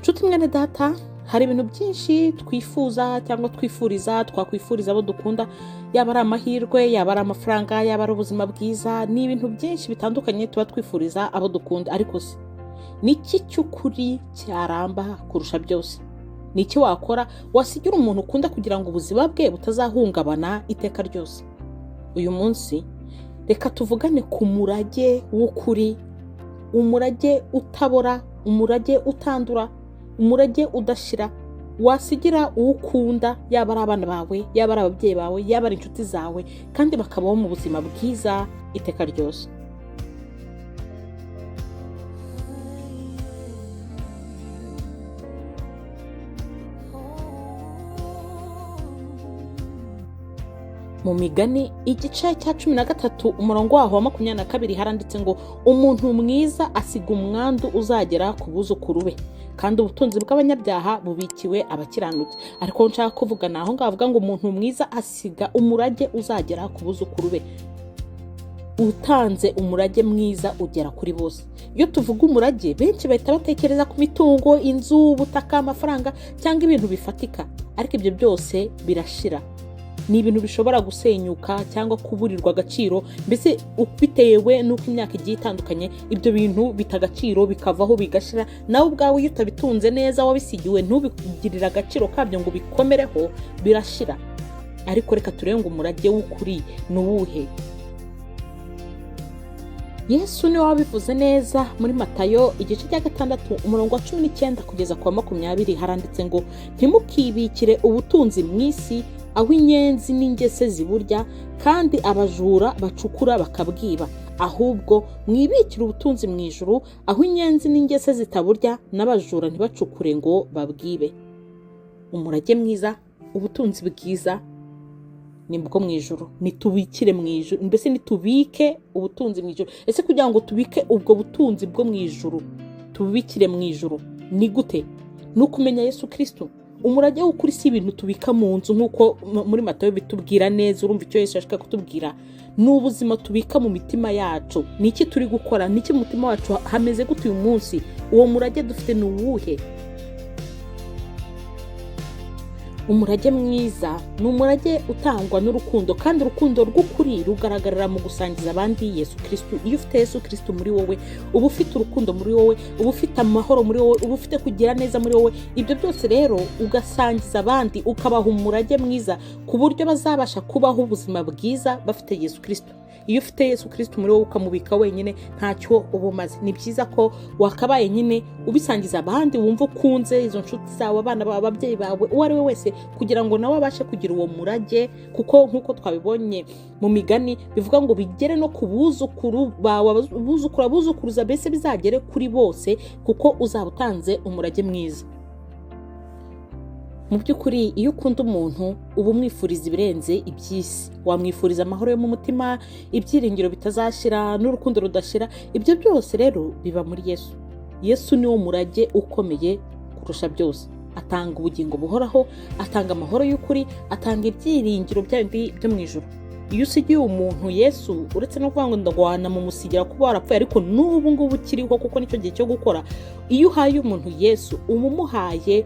Nshuti mwene data, hari ibintu byinshi twifuza cyangwa twifuriza, twakwifuriza abo dukunda, yaba ari amahirwe, yaba ari amafaranga, yaba ari ubuzima bwiza, ni ibintu byinshi bitandukanye tuba twifuriza abo dukunda. Ariko se ni iki cy'ukuri cyaramba kurusha byose? Ni iki wakora wasigira umuntu ukunda kugira ngo ubuzima bwe butazahungabana iteka ryose? Uyu munsi reka tuvugane ku murage w'ukuri, umurage utabora, umurage utandura, umurage udashira wasigira uwo ukunda, yaba ari abana bawe, yaba ari ababyeyi bawe, yaba ari inshuti zawe, kandi bakabaho mu buzima bwiza iteka ryose. Mu migani igice cya 13 umurongo waho wa 22 haranditse ngo umuntu mwiza asiga umwandu uzagera ku buzukuru be, kandi ubutunzi bw'abanyabyaha bubikiwe abakiranutsi. Ariko nshaka kuvuga naho ngaho avuga ngo umuntu mwiza asiga umurage uzagera ku buzukuru be. Utanze umurage mwiza ugera kuri bose. Iyo tuvuga umurage, benshi bahita batekereza ku mitungo, inzu, ubutaka, amafaranga cyangwa ibintu bifatika, ariko ibyo byose birashira. Ni ibintu bishobora gusenyuka cyangwa kuburirwa agaciro, mbese bitewe n'uko imyaka igiye itandukanye ibyo bintu bita agaciro, bikavaho, bigashira. Nawe ubwawe iyo utabitunze neza, wabisigiwe, ntubigirire agaciro kabyo ngo ubikomereho, birashira. Ariko reka turebe ngo umurage w'ukuri ni uwuhe. Yesu niwe wabivuze neza muri Matayo igice cya 6 umurongo wa 19 kugeza ku wa 20, haranditse ngo ntimukibikire ubutunzi mu isi, aho inyenzi n'ingese ziburya kandi abajura bacukura bakabwiba. Ahubwo mwibikire ubutunzi mu ijuru, aho inyenzi n'ingese zitaburya n'abajura ntibacukure ngo babwibe. Umurage mwiza, ubutunzi bwiza ni bwo mu ijuru. Nitubikire mu ijuru, mbese nitubike ubutunzi mu ijuru. Ese kugira ngo tubike ubwo butunzi bwo mu ijuru, tubikire mu ijuru ni gute? Ni ukumenya Yesu Kristo. Umurage w'ukuri si ibintu tubika mu nzu nk'uko muri Matayo bitubwira neza. Urumva icyo Yesu ashaka kutubwira ni ubuzima tubika mu mitima yacu. Ni iki turi gukora? Ni iki mu mutima wacu hameze gute uyu munsi? Uwo murage dufite ni uwuhe? Umurage mwiza ni umurage utangwa n'urukundo, kandi urukundo rw'ukuri rugaragarira mu gusangiza abandi Yesu Kristo. Iyo ufite Yesu Kristo muri wowe, uba ufite urukundo muri wowe, uba ufite amahoro muri wowe, uba ufite kugira neza muri wowe. Ibyo byose rero ugasangiza abandi, ukabaha umurage mwiza ku buryo bazabasha kubaho ubuzima bwiza bafite Yesu Kristo. Iyo ufite Yesu Kristo muri wowe ukamubika wenyine, ntacyo uba umaze. Ni byiza ko wakabaye nyine ubisangiza abandi, wumva ukunze, izo nshuti zawe, abana bawe, ababyeyi bawe, uwo ari we wese, kugira ngo nawe abashe kugira uwo murage. Kuko nk'uko twabibonye mu migani bivuga ngo bigere no ku buzukuru bawe, abuzukuru, abuzukuruza, mbese bizagere kuri bose, kuko uzaba utanze umurage mwiza. Mu by'ukuri iyo ukunda umuntu uba umwifuriza ibirenze iby'isi. Wamwifuriza amahoro yo mu mutima, ibyiringiro bitazashira n'urukundo rudashira. Ibyo byose rero biba muri Yesu. Yesu niwo murage ukomeye kurusha byose. Atanga ubugingo buhoraho, atanga amahoro y'ukuri, atanga ibyiringiro bya bindi byo mu ijuru. Iyo usigiye umuntu Yesu, uretse no kuvuga ngo ndagwana mumusigira kuba warapfuye, ariko n'ubu ngubu ukiriho, kuko nicyo gihe cyo gukora. Iyo uhaye umuntu Yesu, uba umuhaye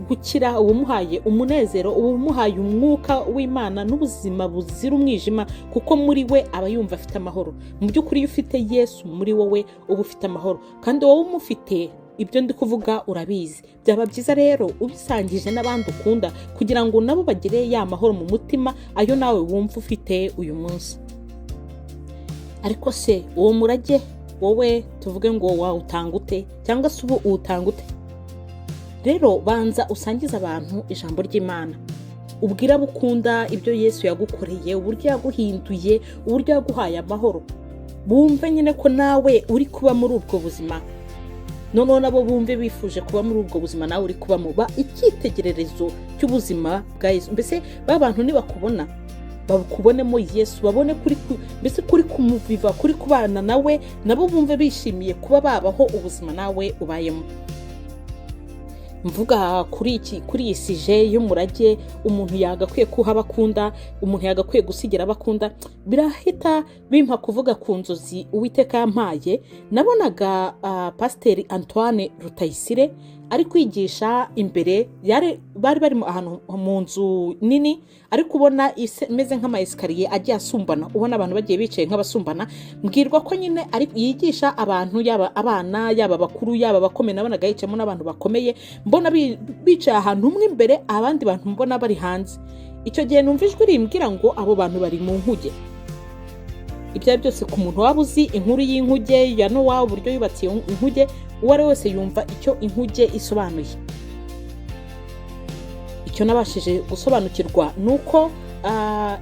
gukira, uba umuhaye umunezero, uba umuhaye umwuka w'Imana n'ubuzima buzira umwijima, kuko muri we aba yumva afite amahoro. Mu by'ukuri iyo ufite Yesu muri wowe, uba ufite amahoro, kandi wowe umufite, ibyo ndi kuvuga urabizi. Byaba byiza rero ubisangije n'abandi ukunda, kugira ngo nabo bagire ya mahoro mu mutima, ayo nawe wumva ufite uyu munsi. Ariko se uwo murage wowe tuvuge ngo wawutanga ute, cyangwa se ubu uwutanga ute? Rero banza usangize abantu ijambo ry'Imana, ubwire abo ukunda ibyo Yesu yagukoreye, uburyo yaguhinduye, uburyo yaguhaye amahoro. Bumve nyine ko nawe uri kuba muri ubwo buzima, noneho nabo bumve bifuje kuba muri ubwo buzima nawe uri kubamo. Ba icyitegererezo cy'ubuzima bwa Yesu. Mbese ba bantu nibakubona bakubonemo Yesu, babone kuri mbese kuri kumuviva, kuri kubana nawe, nabo bumve bishimiye kuba babaho ubuzima nawe ubayemo. Mvuga kuri iyi sujet y'umurage umuntu yagakwiye kuha abakunda, umuntu yagakwiye gusigira abakunda, birahita bimpa kuvuga ku nzozi Uwiteka yampaye. Nabonaga Pasiteri Antoine Rutayisire Ari kwigisha imbere, bari bari ahantu mu nzu nini, ariko ubona imeze nk'ama escalier agiye asumbana, ubona abantu bagiye bicaye nk'abasumbana. Mbwirwa ko nyine ari yigisha abantu, yaba abana, yaba abakuru, yaba abakomeye. Nabonaga yicayemo n'abantu bakomeye, mbona bicaye ahantu umwe imbere, abandi bantu mbona bari hanze. Icyo gihe numva ijwi rimbwira ngo abo bantu bari mu nkuge. Ibyo ari byose, ku muntu waba uzi inkuru y'inkuge ya Nowa, uburyo yubatse iyo inkuge, uwo ari we wese yumva icyo inkuge isobanuye. Icyo nabashije gusobanukirwa ni uko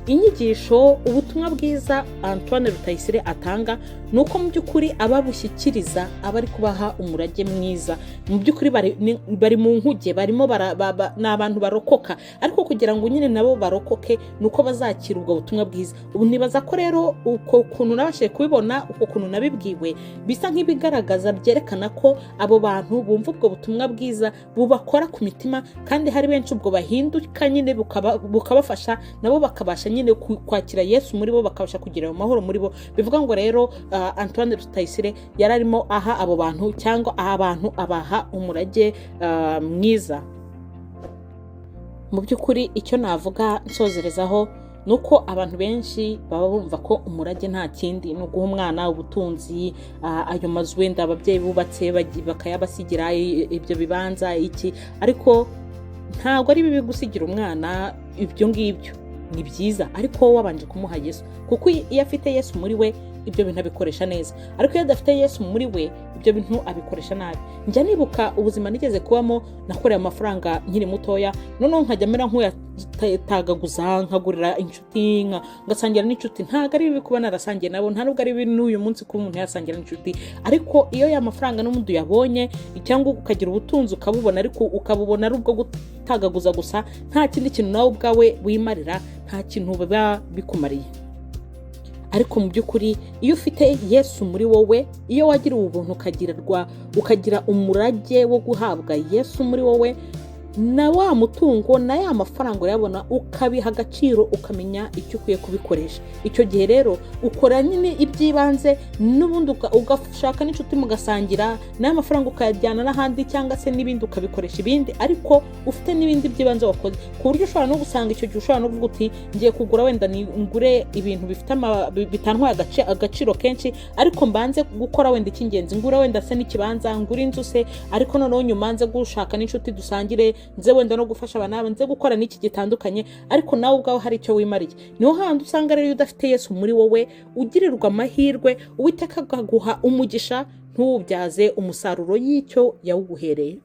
inyigisho, ubutumwa bwiza Antoine Rutayisire atanga, ni uko mu by'ukuri ababushyikiriza aba ari kubaha umurage mwiza. Mu by'ukuri bari mu nkuge, barimo ni abantu barokoka, ariko kugira ngo nyine nabo barokoke ni uko bazakira ubwo butumwa bwiza. Ubu nibaza ko rero uko kuntu nabashije kubibona, uko kuntu nabibwiwe, bisa nk'ibigaragaza, byerekana ko abo bantu bumva ubwo butumwa bwiza bubakora ku mitima, kandi hari benshi ubwo bahinduka nyine, bukabafasha, nabo bakabasha nyine kwakira Yesu muri bo, bakabasha kugira ayo mahoro muri bo. Bivuga ngo rero Antoine Rutayisire yari arimo aha abo bantu, cyangwa aha abantu abaha umurage mwiza. Mu by'ukuri icyo navuga nsozerezaho ni uko abantu benshi baba bumva ko umurage nta kindi, ni uguha umwana ubutunzi, ayo mazu wenda ababyeyi bubatse bakayabasigira, ibyo bibanza iki. Ariko ntabwo ari bibi gusigira umwana ibyo ngibyo, ni byiza, ariko wabanje kumuha Yesu, kuko iyo afite Yesu muri we ibyo bintu abikoresha neza, ariko iyo adafite Yesu muri we ibyo bintu abikoresha nabi. Njya nibuka ubuzima nigeze kubamo. Nakoreye amafaranga nkiri mutoya, noneho nkajya mera nk'uyatagaguza, nkagurira inshuti, ngasangira n'inshuti. Ntabwo ari bibi kuba narasangiye nabo, nta nubwo ari bibi n'uyu munsi kuba umuntu yasangira n'inshuti, ariko iyo ya mafaranga n'ubundi uyabonye, cyangwa ukagira ubutunzi ukabubona, ariko ukabubona ari ubwo gutagaguza gusa, nta kindi kintu nawe ubwawe wimarira, nta kintu biba bikumariye. Ariko mu by'ukuri iyo ufite Yesu muri wowe, iyo wagira ubuntu ukagira umurage wo guhabwa Yesu muri wowe, na wa mutungo na ya mafaranga urayabona, ukabiha agaciro, ukamenya icyo ukwiye kubikoresha. Icyo gihe rero ukora nyine iby'ibanze, n'ubundi ugashaka n'inshuti mugasangira, n'aya mafaranga ukayajyana n'ahandi, cyangwa se n'ibindi ukabikoresha ibindi, ariko ufite n'ibindi by'ibanze wakoze, ku buryo ushobora no gusanga icyo gihe ushobora no kuvuga uti: "Ngiye kugura wenda ngure ibintu bifite bitantwaye agaciro kenshi, ariko mbanze gukora wenda icy'ingenzi, ngure wenda se n'ikibanza, ngure inzu se, ariko noneho nyuma nze gushaka n'inshuti dusangire, nze wenda no gufasha aba n'aba, nze gukora n'iki gitandukanye," ariko nawe ubwawe hari icyo wimariye. Niho handi usanga rero iyo udafite Yesu muri wowe, ugirirwa amahirwe, Uwiteka akaguha umugisha, ntuwubyaze umusaruro y'icyo yawuguhereye.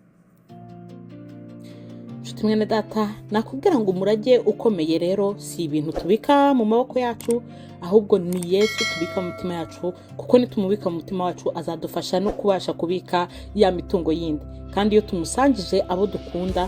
Nshuti mwene data, nakubwira ngo umurage ukomeye rero si ibintu tubika mu maboko yacu, ahubwo ni Yesu tubika mu mitima yacu, kuko nitumubika mu mutima wacu azadufasha no kubasha kubika ya mitungo yindi. Kandi iyo tumusangije abo dukunda,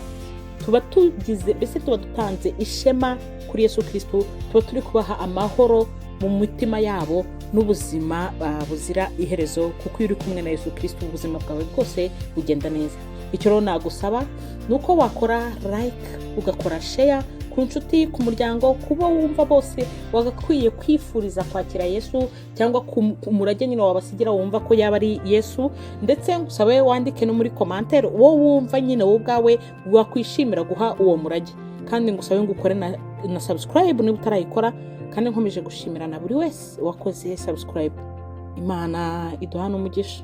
tuba tugize, mbese tuba dutanze ishema kuri Yesu Kirisitu, tuba turi kubaha amahoro mu mitima yabo n'ubuzima buzira iherezo, kuko iyo uri kumwe na Yesu Kirisitu ubuzima bwawe bwose bugenda neza. Icyo rero nagusaba ni uko wakora like, ugakora share ku nshuti, ku muryango, kuba wumva bose wagakwiye kwifuriza kwakira Yesu, cyangwa ku murage nyine wabasigira wumva ko yaba ari Yesu. Ndetse ngusabe wandike no muri commentaire uwo wumva nyine wowe ubwawe wakwishimira guha uwo murage. Kandi ngusabe ngo ukore na subscribe niba utarayikora. Kandi nkomeje gushimira na buri wese wakoze subscribe. Imana iduhane umugisha.